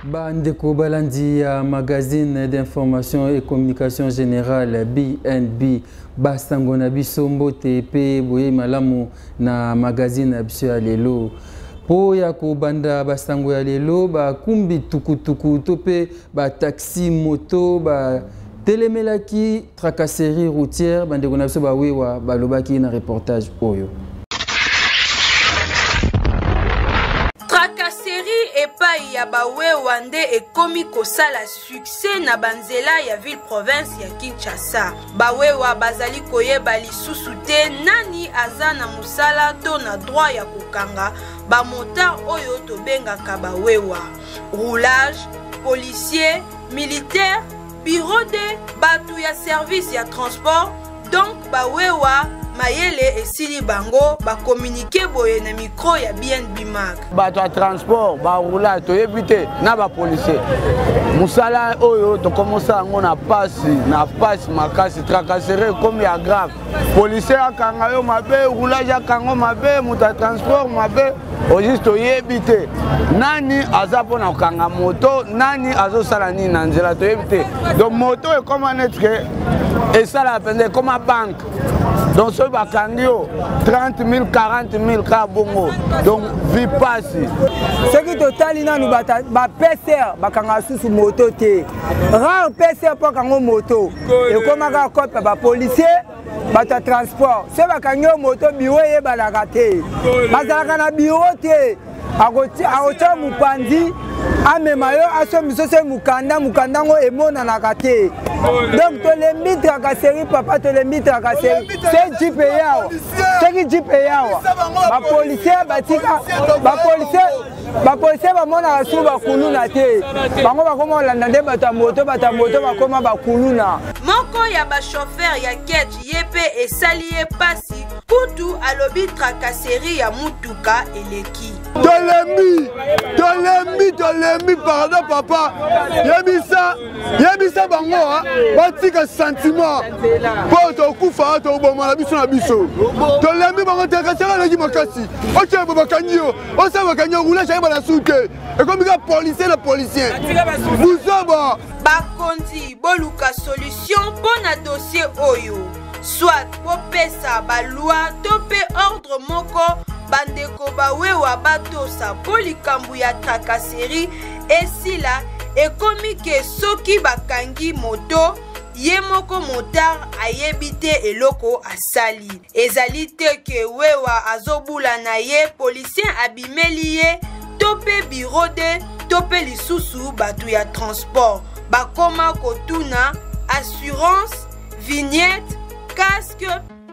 Bandeko balandi ya magazine d'information et communication générale BNB basango na biso mbote pe boye malamu na magazine na biso ya lelo mpo ya kobanda basango ya lelo bakumbi tukutuku to mpe bataxi moto batelemelaki tracasserie routière bandeko na biso bawewa balobaki na reportage oyo. Tracasserie epai ya bawewa nde ekomi kosala succès na banzela ya ville province ya Kinshasa. Bawewa bazali koyeba lisusu te nani aza na mosala to na droit ya kokanga ba motard oyo tobengaka bawewa. Roulage, policier, militaire, bureau de bato ya service ya transport, donc bawewa mayele esili bango bakomunike boye na micro ya BNB Mag. Bato ya transport baroulage toyebi te na bapolisier, mosala oyo tokomosala yango na pasi na pasi makasi, tracasserie ekomi ya grave. Policier akanga yo mabe, roulage akanga yo mabe, moto ya transport mabe, au juste toyebi te nani aza mpona kokanga moto, nani azosala nini na nzela, toyebi te. Donc moto ekoma neti ke esalaka mpenza ekoma banque. Donc soki bakangi yo 30 000 40 000 kaka bongo, donc vie pasi. Soki totali nanu bapcr bakangaka susu moto te, rare pcr mpo akango moto ekomaka cope ya bapolisier, bato ya transport. Soki bakangi yo moto, biro eyebanaka te, bazalaka na biro te, akotya mopanzi amema yo asombi soki mokanda, mokanda yango emonanaka te. Donc tolembi tracasserie papa, tolembi tracasserie. Se jipe yawa, soki jipe yawa, bapolisier batika bapolisier, bapolisier bamonaka su bakuluna te, bango bakoma kolanda nde bato ya moto, bato ya moto bakoma bakuluna. Moko ya bachauffeur ya ketch ye mpe esali ye pasi, kutu alobi tracasserie ya mutuka eleki. Tolembi, tolembi, tolembi, pardon papa, yebisa, yebisa bango batika sentiment mpo tokufa, toboma na biso na biso. Tolembi bango, tracasserie eleki makasi. Otyebo bakangi yo, osala bakangi yo, roulage ayeba na su te, ekomi kaka policier na policier, buzoba. Bakonzi boluka solution mpo na dossier oyo, soit bopesa baloi to mpe ordre moko bandeko bawewa batosa mpo likambo ya tracasserie esila. Ekomi ke soki bakangi moto, ye moko motard ayebi te eloko asali. Ezali te ke wewa azobula na ye, policier abimeli ye to mpe bureau de to mpe lisusu bato ya transport bakoma kotuna assurance, vignette, casque,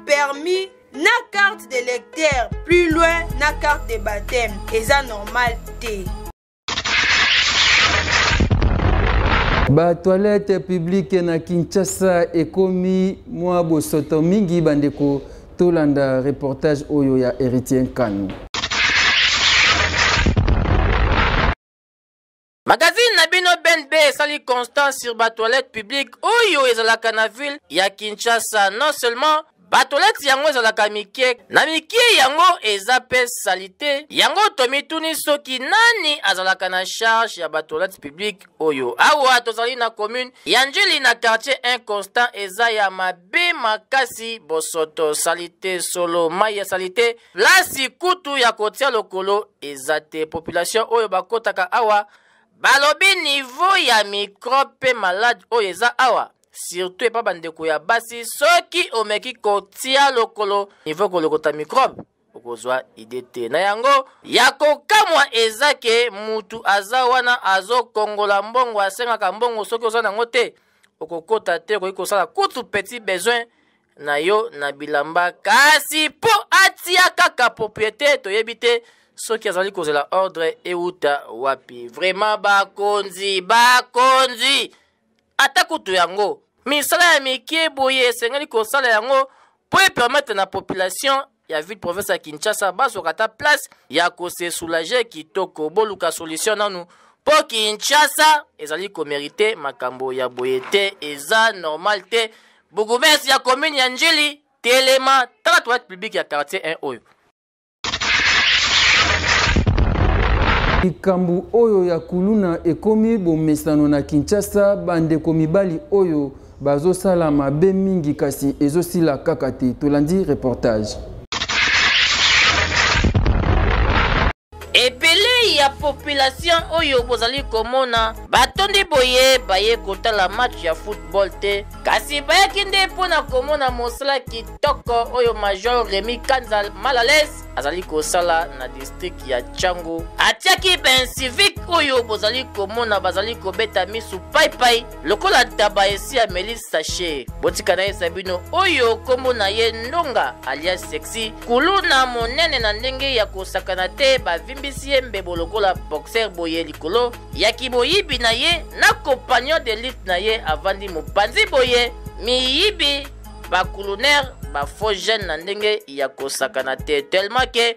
permis na carte de lecteur, plus loin na carte de baptême. Eza normal te. Ba toilette publique na Kinshasa ekomi mwa bosoto mingi. Bandeko, tolanda reportage oyo ya Héritier Nkanu. Magazine na bino BNB esali constat sur batoilette publique oyo ezalaka na ville ya Kinshasa. Non seulement batoilette yango ezalaka mike na mike, yango eza mpe saleté. Yango tomituni soki nani azalaka na charge ya batoilette publique oyo. Awa tozali na commune ya Njili na quartier 1, constat eza ya mabe makasi, bosoto, saleté, solo, mai ya saleté, place kutu ya kotia lokolo eza te. Population oyo bakotaka awa balobi niveau ya microbe mpe malade oyo eza awa, surtout epa bandeko ya basi, soki omeki kotia lokolo, niveau kolokota microbe okozwa idée te. Na yango ya kokamwa eza ke mutu aza wana azokongola mbongo, asengaka mbongo, soki oza nango te okokota te, okoki kosala kutu petit besoin na yo na bilamba, kasi mpo atia kaka propriété, toyebi te soki azali kozela ordre euta wapi. Vraiment bakonzi, bakonzi, ata kutu yango misala ya mike boye esengeli kosala yango mpo epermettre na population ya ville province ya Kinshasa bazwaka ata place ya kose soulager kitoko. Boluka solution nanu mpo Kinshasa ezali komérite makambo ya boye te, eza normal te. Bourgmestre ya commune ya Njili, telema, tala toilette publique ya quartier 1 oyo. Likambo oyo ya kuluna ekomi bomesano na Kinshasa, bandeko mibali oyo bazosala mabe mingi kasi ezosila kaka te. Tolandi reportage. Ebele ya population oyo bozali komona batondi boye baye kotala match ya football te, kasi bayaki nde mpo na komona mosala kitoko oyo Major Remy Kanza Malales azali kosala na district ya Tshangu. Atiaki ba-incivique oyo bozali komona bazali kobeta misu paipai lokola ntaba esi ameli sachet. Botika nayebisa bino oyo kombo na ye Ndonga alias Sexy, kuluna monene na ndenge ya kosakana te, bavimbisi ye mbebo lokola boxer boye likolo ya kimoyibi na ye na compagnon de lutte na ye avandi mopanzi boye. Miyibi ba kulunaire ba faux jeune na ndenge ya kosakana te, tellement que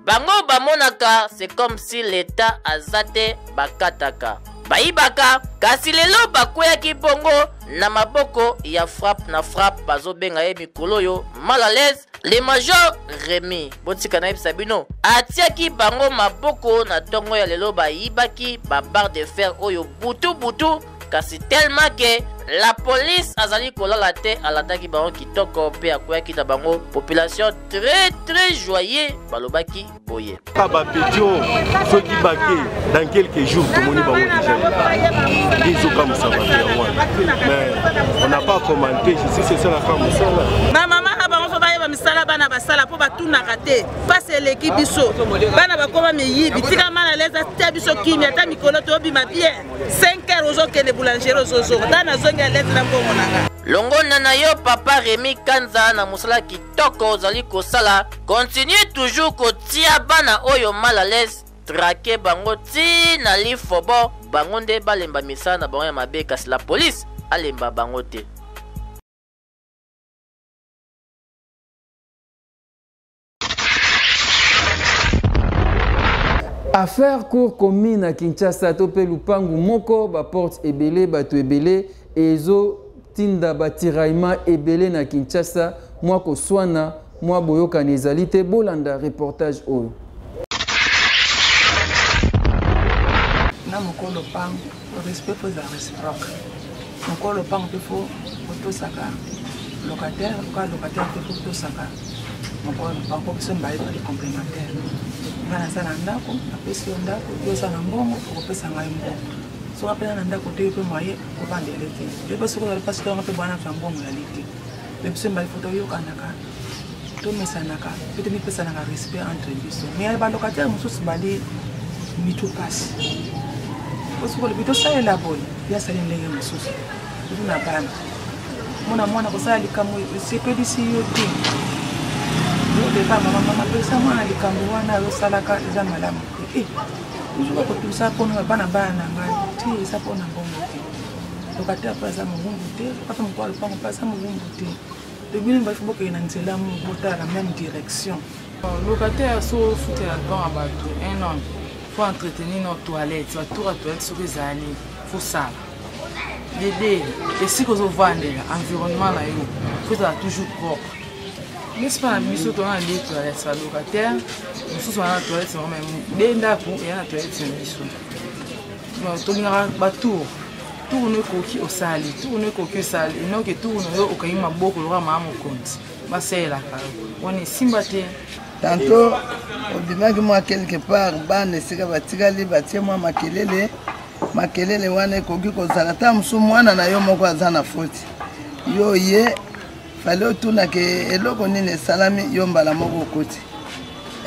bango bamonaka c'est comme si l'État aza te, bakataka bayibaka, kasi lelo bakweyaki bongo na maboko ya frappe na frappe. Bazobenga ye mikolo oyo mal à l'aise le major Remy. Botika nayebisa bino, atiaki bango maboko na ntongo ya lelo, bayibaki ba barre de fer oyo butu butu, kasi tellement que la police azali kolala te, alandaki bango kitoko mpe akweyaki na bango. Population très très joyeux, balobaki boye. Ba petits soki bake, dans quelques jours tomoni bango déjà nde ezokamwisa bato yango wana, mais on n'a pas commenté. Justice esalaka mosala. Bamama na bango fo bayeba misala bana basala, mpo batunaka te. Mpasi eleki biso, bana bakoma miyibi. Tika mana leza tia biso kimia. Ata mikolo tobima bien, 5 heures ozokende boulangerie, ozozonga ta nazongi alete na mbongo na nga. Longonda na yo papa Remy Kanza na mosala kitoko ozali kosala. Continue toujours kotia bana oyo mal à l'aise, traque bango ti na lifobo, bango nde balemba misala na bango ya mabe, kasi la police alemba bango te. Affaire cour commune na Kinshasa to mpe lupangu moko, baporte ebele, bato ebele, ezotinda batiraillement ebele na Kinshasa. Mwa koswana, mwa boyokani ezali te. Bolanda reportage oyo. Na mokolo lopango, respect fo ezala réciproque. Mokolo lopango mpe fo otosaka locataire, lokola locataire mpe fo otosaka mokolo lopango, mpo biso mibale tozali complémentaire. Ngai naza na ndako, napesi yo ndako, yo oza na mbongo, okopesa ngai mbongo. Soki apena na ndako te, yo mpe moye ovandele te. Yo mpe soki ozali mpasi toyanga mpe bwana zwa mbongo yali te. Me biso mibale fo toyokanaka, tomesanaka mpe tomipesanaka respect entre biso. Mais balocataire mosusu bali mitu mpasi. Soki olobi tosalela boye, ye asali ndenge mosusu. Ozu na bana, mona mwana kosala likambo esepelisi yo te, odeba mama, mama pesa mwana likambo wana azosalaka eza malamu te. Ozuka kotusa mpona bana, bana na ngai te, eza mpona mbongo te. Locataire mpe aza mowumbu te, kaka mokolo lopango mpe aza mowumbu te. Tobino bafi bokende na nzela moko, botala la même direction. Locataire so ofutela lopango ya bato, un homme faut entretenir nos toilettes, batour ya toilette soki ezali faut sala dede esika ozovandela, environnement na yo faut ezala toujours propre. Nesi mpa na biso toza na deux toilettes, balocataire mosusu wana na toilette bango, mais de ndako eya na toilette na biso. Tolingaka batour, tour no ekoki osali, tour no ekoki osali, enoke tour na yo okangi maboko lokola maa mokonzi basalelaka yo wana esimba te. Tantôt obimaki mwa quelque part, bana esika batikali batie mwa makelele. Makelele wana ekoki kozala ata mosu mwana na yo moko aza na foti. Yo ye fale otunake eloko nini esalami. Yo mbala moko okoti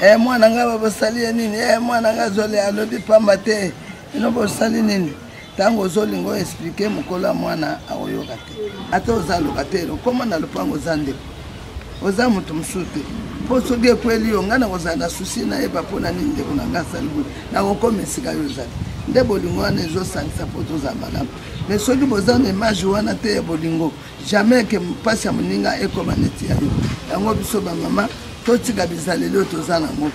e, mwana ngai babosali ye nini? E, mwana ngai azoli alobi pamba te, bino bosali nini? Ntango ozolinga oexpliquer, mokolo ya mwana akoyoka te. Ata oza locataire, okóma na lopango, oza ndeko, oza moto mosusu te. Mpo soki ekweli yo, ngai nakozala na souci nayeba mpo na nini ndeko na ngai asali boye. Nakokoma esika yo ozali. Nde bolingo wana ezosangisa mpo tozala malamu. Mais soki boza na image wana te ya bolingo, jamais ke mpasi ya moninga ekoma neti ya yo. Yango biso bamama totika bizaleli oyo toza nango.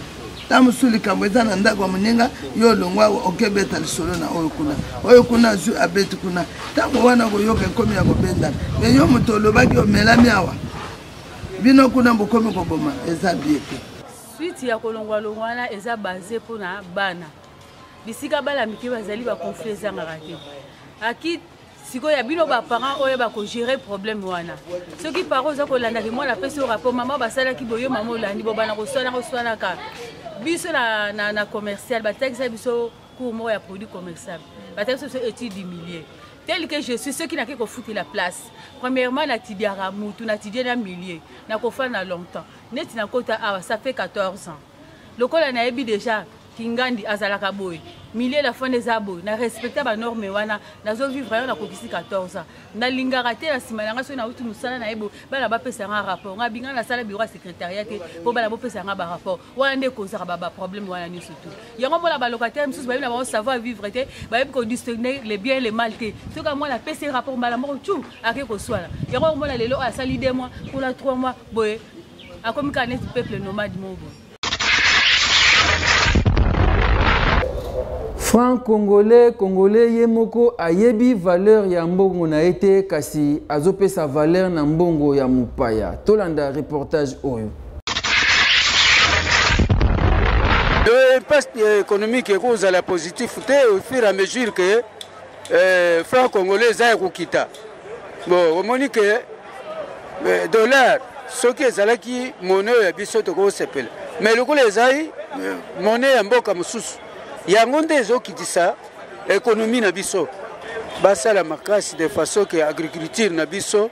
Ta mosusu likambo eza na ndako ya moninga, yo olongwa okebeta lisolo na oyo kuna, oyo kuna azwi abeti kuna. Ntango wana koyoka ekomi ya kobendana, me yo moto olobaki omelami awa, bino kuna bokomi koboma, eza bien te. Suite ya kolongwalongwa wana eza base mpona bana. Bisika bana mike bazali ba conflit ezangaka te. Aki sikoyo ya bino baparent oyo bakogere problème wana soki parent oza kolandaki mwana apesi yo rapport mama basalaki boyo mama olandi bobana koswana koswanaka biso na, na, na commercial batakisa biso cours moko ya produit commercial batakisa biso étude du milieu tel que je suis soki nake kofutela place premièrement natidiaka mutu natidie na milieu nakofanda longtemps neti nakota awa ça fait 14 ans lokola nayebi déjà kingandi azalaka boye milieu la fond eza boye na respecta banorme wana nazovivre yango nakokisi 14 ans nalingaka te na nsima na ngai soki nauti mosala na ye boye bana bapesa nga rapport ngai binga nasala biro ya secrétariat te mpo bana bopesa nga barapport wana nde ekozaka baproblème wana nyonso tu yango mpona balocataire mosusu bayebi na bango savoir vivre te bayebi kodistingue le bien le mal te soki mwana apesi rapport mbala moko tu ake koswana yango okomona lelo oyo asali 2 mois kuna 3 mois boye akomi kaka neti peuple nomade moko boye. Franc congolais, congolais ye moko ayebi valeur ya mbongo na ye te kasi azopesa valeur na mbongo ya mopaya. Tolanda reportage oyo. Impact économique ekozala positif te au fur et à mesure que euh, franc congolais eza ya kokita. Bon, omoni que euh, dollar soki ezalaki monnaie oyo ya biso tokosepela, mais lokola ezali euh, monnaie ya mboka mosusu, yango nde ezokitisa économie na biso. Basala makasi de façon que agriculture na biso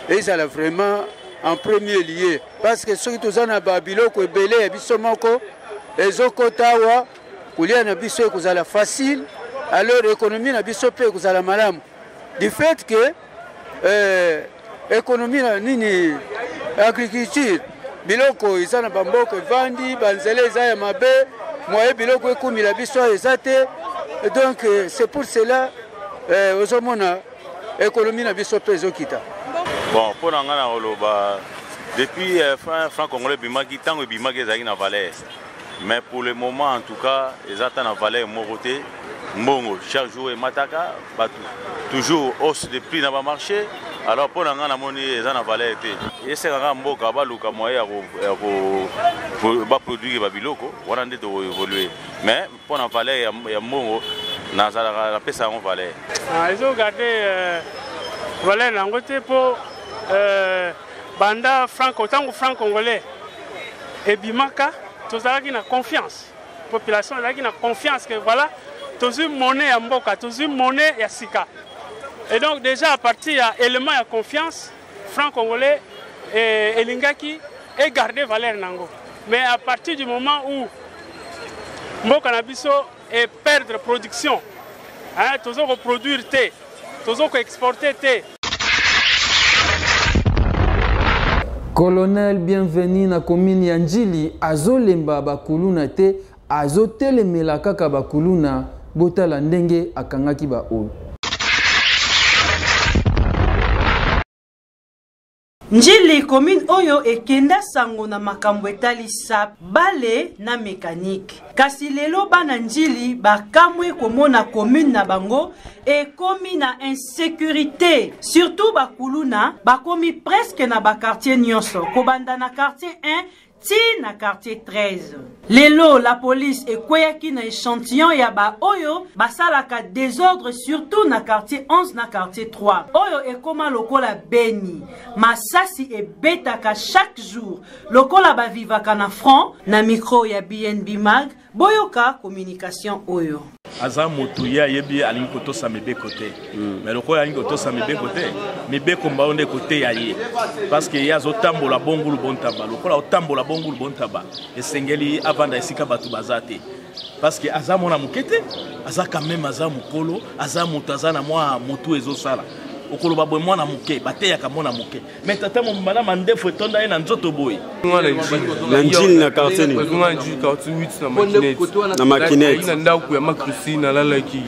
ezala vraiment en premier lieu, parce que soki toza na babiloko ebele ya biso moko ezokota awa, kolia na biso ekozala facile, alors économie na biso mpe ekozala malamu. Du fait que euh, économie na nini agriculture biloko eza na bamboka evandi, banzela eza ya mabe, moye biloko ekumila biso eza te. Donc euh, c'est pour cela euh, ozomona économie na biso mpe ezokita. Bon, mpo na ngai na koloba depuis euh, franc, franc congolais ebimaki, ntango ebimaki ezalaki na valeur, mais pour le moment en tout cas eza ata na valeur moko te. Mbongo chaque jour emataka, bato toujours hausse de prix na bamarché. Alors mpo na ngai namoni eza na valeur te. Esekaka mboka baluka moyen ya baproduire babiloko wana nde tokoévolue, mais mpo na valeur ya, ya mbongo nazalaka napesa yango valeur. Ah, ezogarde euh, valeur na yango te mpo euh, banda franc, ntango franc congolais ebimaka, tozalaki na confiance, population ezalaki na confiance que voilà, tozwi monnaie ya mboka, tozwi monnaie ya sika. Et donc déjà à partir ya élément ya confiance, franc congolais eh, elingaki egarde valeur nango. Mais à partir du moment où mboka na biso e perdre production, hein, tozo koproduire te, tozo koexporte te. Colonel Bienvenu na commune ya Njili azolemba bakuluna te, azotelemela kaka bakuluna. Botala ndenge akangaki ba oyo. Njili, commune oyo ekenda sango na makambo etali sap, bale na mekanike. Kasi lelo bana Njili bakamwe komona commune na bango ekomi na insécurité, surtout bakuluna bakomi presque na bakartier nyonso, kobanda na quartier 1 ti na quartier 13. Lelo la police ekweyaki na echantillon ya ba oyo basalaka desordre, surtout na quartier 11 na quartier 3 oyo ekoma lokola Beni. Masasi ebetaka chaque jour lokola bavivaka na front. Na micro ya BNB Mag, boyoka communication oyo. Aza motu ye ayebi alingi kotosa mibeko te, me lokola alingi kotosa mibeko te, mibeko mbao nde koteya ye, parce que ye azotambola bongulu bontaba. Lokola otambola bongulu bontaba, esengeli avanda esika bato baza te, parce que aza mwana moke te, aza quand même aza mokolo, aza moto aza na mwa motu ezosala. Okoloba boye mwana moke bateyaka mwana moke, me tata mobimba na mandefu etonda ye na nzoto boye. Na Njili na quartier nini? Nga Njili quartier 8 na Makinete. Na Makinete. Na ndako ya Makristine alalaki.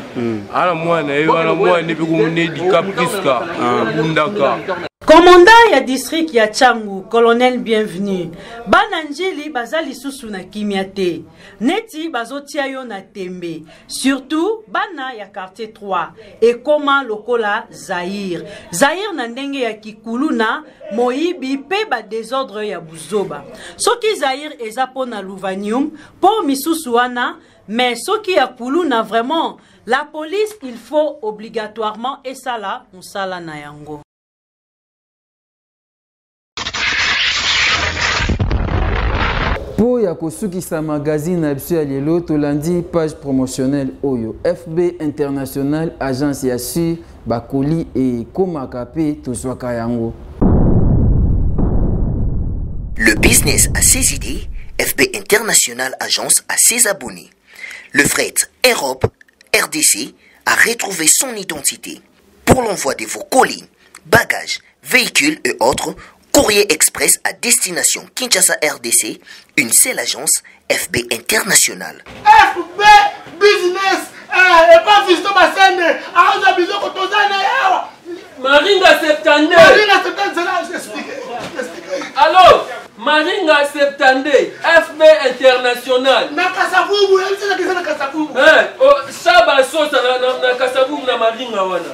Ana mwana ye wana mwana nde mpe komonedika Priska abundaka. Commandant ya district ya Tshangu, colonel Bienvenu, bana Njili baza lisusu na kimia te, neti bazotia yo na tembe, surtout bana ya quartier 3 ekoma lokola Zaire. Zaire na ndenge ya kikuluna, moyibi pe ba desordre ya buzoba. Soki Zaire eza po na Luvanium, po misusu wana Mais soki ya kuluna vraiment la police il faut obligatoirement esala musala na yango. Mpo ya kosukisa magazine na biso ya lelo, tolandi page promotionnelle oyo FB International, agence ya sur bakoli ekomaka mpe tozwaka yango. Le business a ses idées, FB International Agence a ses abonnés. Le fret Europe RDC a retrouvé son identité. Pour l'envoi de vos colis, bagages, véhicules et autres, Courrier Express à destination Kinshasa RDC, une seule agence FB International. FB Business eh, epa Fiston Masende aza biloko toza na ye awa Maringa 72 Maringa 72 zela explique. Allo Maringa 72 FB International. Na Kasavubu, yebisa na na Kasavubu. Eh, oh, Saba Sosa na, na, na Kasavubu na Maringa wana.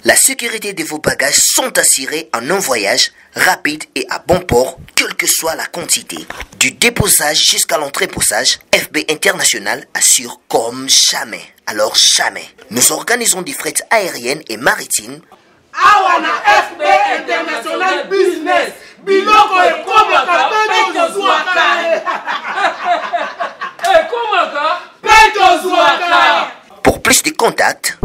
La sécurité de vos bagages sont assurées en un voyage rapide et à bon port, quelle que soit la quantité. Du déposage jusqu'à l'entreposage, FB International assure comme jamais. Alors jamais. Nous organisons des frais aériennes et maritimes. Awa na FB International Business, biloko ekomaka mpe tozwaka. Ekomaka mpe tozwaka. Pour plus de contacts,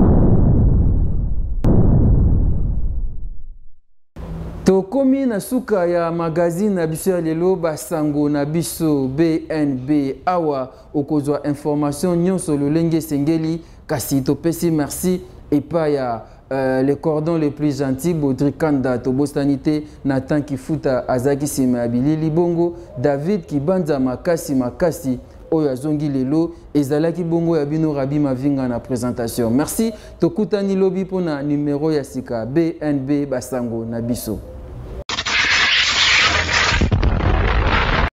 Tokomi na suka ya magazine na biso ya lelo, basango na biso BNB. Awa okozwa information nyonso lolenge esengeli, kasi topesi merci epai ya le cordon le plus gentil Baudry Kanda, tobosani te Nathan Kifuta azalaki nsima ya bilili, bongo David Kibanza makasi makasi oyo azongi lelo. Ezalaki bongo ya bino Rabi Mavinga na présentation. Merci, tokutani lobi mpona numero ya sika BNB basango na biso.